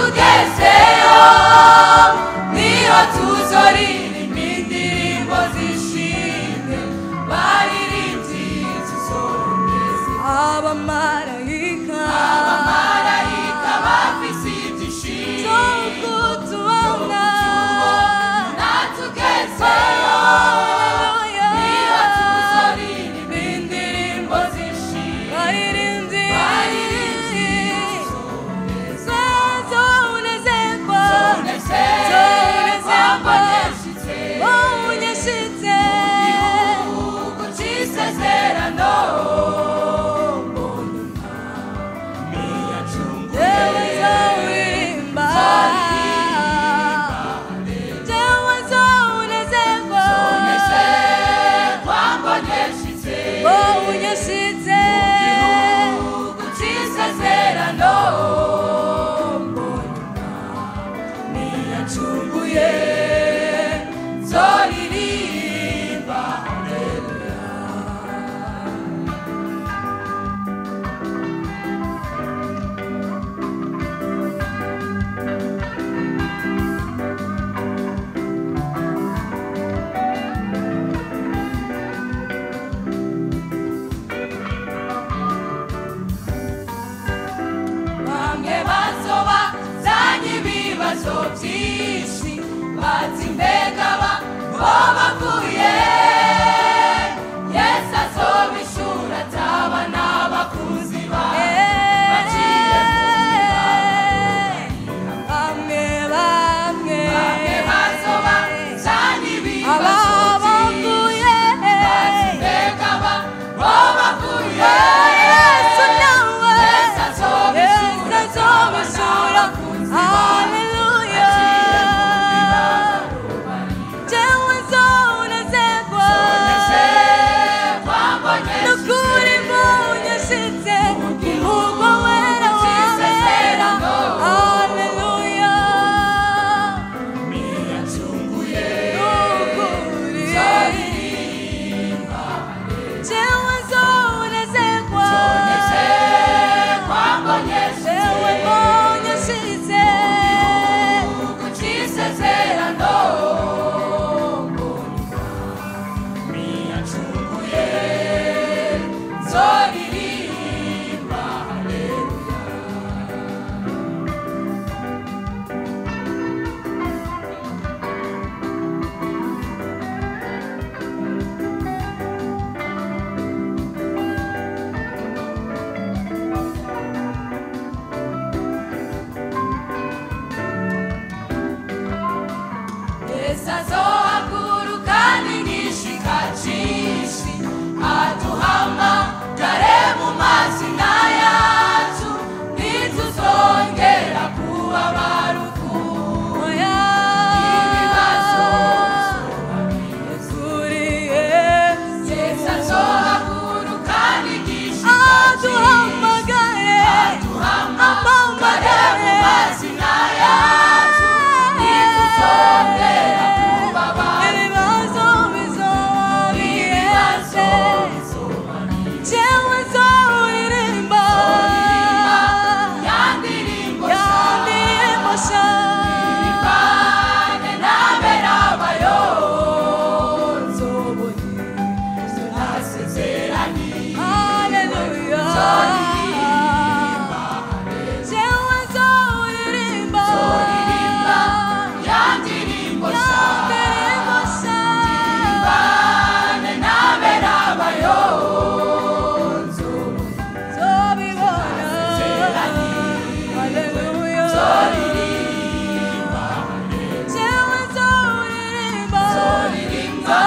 Tugezeyo niho tuzoririmba indirimbo zishimwe, baririmbyi tuzoneze. Abamarayika, abamarayika bafise ibyishimo byo kutubona. Natugezeyo niho tuzoririmba indirimbo zishimwe, baririmbyi baririmbyi tuzoneze. Tuzonezerwa, Tuzonezerwa mbonyeshitse mbonyeshitse gihugu c'isezerano, mbonye Umwami yacunguye. Jewe nzoririmba, jewe nzonezerwa, Tuzonezerwa mbonyeshitse mbonyeshitse gihugu c'isezerano, mbonye Umwami yacunguye. Nzoririmba haleluya. Bamwe bazoba zanye ibibazo byinshi, bati mbega ba bo bavuye, Yesu azobishura ataba n'abakunzi bawe baciye mu Bamwe, bamwe, bamwe bazoba zanye ibibazo byinshi, ababavuye bati mbega ba bo bavuye, Yesu nawe, Yesu azobishura Yesu ataba azobishura. n'abakunzi bawe Haleluya. baciye mu mibabaro barira. Jewe nzonezerwa, Tuzonezerwa mbonyeshitse nukuri mbonyeshitse umugwa wera wabera. Haleluya. Yacunguye. Nukuri Nzoririmba jewe nzonezerwa, Tuzonezerwa mbonyeshitse jewe mbonyeshitse gihugu c'isezerano, mbonye Umwami yacunguye. Nzoririmba haleluya. Yesu azohaguruka n'igishika cinshi, aduhamagare mu mazina yacu, ntituzongera kuba abaruku. Oya. Ibibazo bizoba biheze. Kuri Yesu. Yesu azohaguruka n'igishika cinshi, aduhamagare, aduhamagare mu mazina yacu, ntituzongera kuba abaruku. Ibibazo bizoba Ibibazo biheze. bizoba biheze. Jewe nzoririmba, Ya ndirimbo ya ndirimbo sha, sha, irimbane n'aberabayo, nzobona ivyo nasezeraniwe. Haleluya. Nzoririmba, Jewe nzoririmba, nzoririmba, ya ndirimbo ya sha, ndirimbo sha, irimbane n'aberabayo, nzobona nzobibona. nasezeraniwe. Haleluya. Nzoririmba, Jewe nzoririmba, nzoririmba,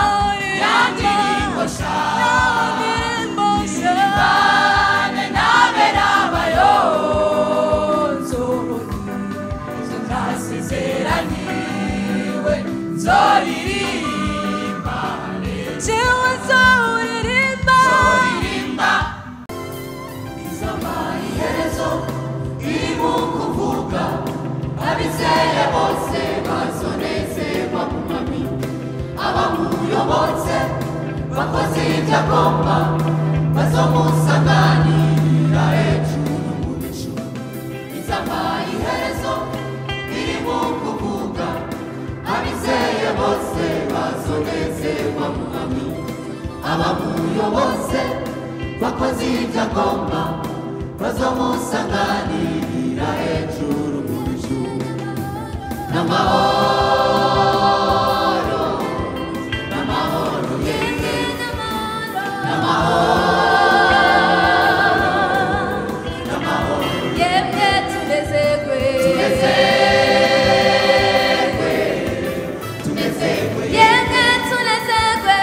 ya ndirimbo sha, ya ndirimbo sha, irimbane n'aberabayo, nzobona ivyo nasezeraniwe. Nzoririmba, jewe nzoririmba. nzoririmba. Izama iherezo iri mu kuvuga, abizeye bose bazonezerwa mu mwami, abamuyobotse bakoze ibyo agomba bazomusanganirira hejuru mu bicu. Izama iherezo Abamuyobose bakoze ibyo agomba bazomusanganirira hejuru mu bicu n'amahoro n'amahoro yemwe n'amahoro n'amahoro yemwe tunezerwe tunezerwe tunezerwe yemwe tunezerwe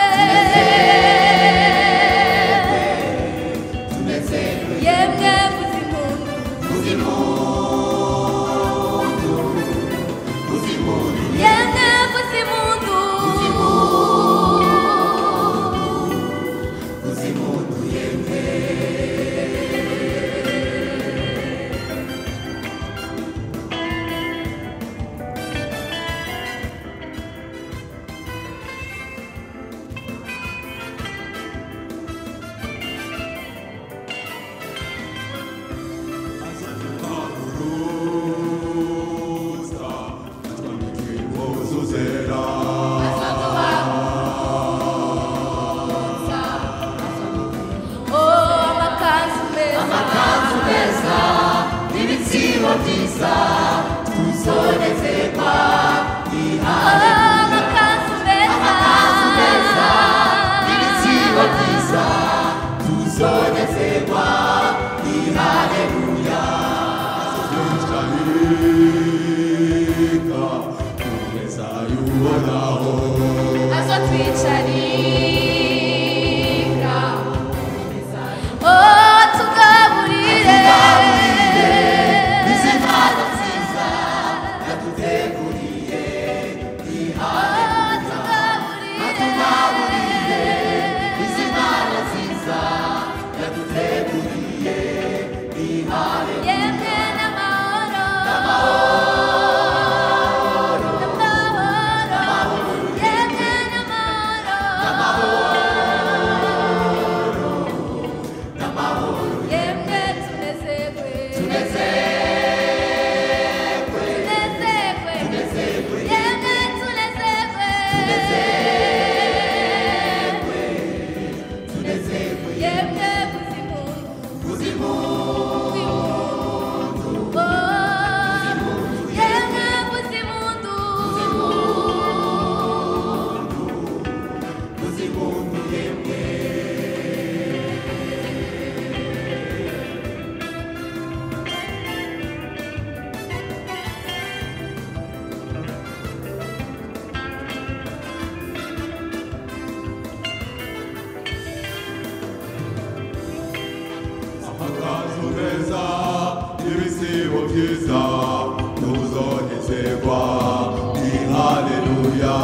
tunezerwe yemwe vuza impundu vuza impundu vuza impundu yemwe vuza impundu vuza impundu yemwe Azaduhaguruza atwambika impuzu zera oh amakanzu meza amakanzu meza n'ibitsibo byiza tuzonezerwa oh amakanzu meza amakanzu meza n'ibitsibo byiza tuzonezerwa ihaleluya Azatwicarika ku meza y'Uhoraho azotwicarika oh tugaburire izi mpano nziza yaduteguriye oh tugaburire izi mpano nziza yaduteguriye ihaleluya yemwe n'amahoro n'amahoro yemwe n'amahoro n'amahoro yemwe tunezerwe tunezerwe tunezerwe tunezerwe yemwe tunezerwe tunezerwe yemwe vuza impundu vuza impundu oh yemwe vuza impundu vuza impundu yemwe Amakanzu meza n'ibisibo byiza tuzonezerwa ni haleluya.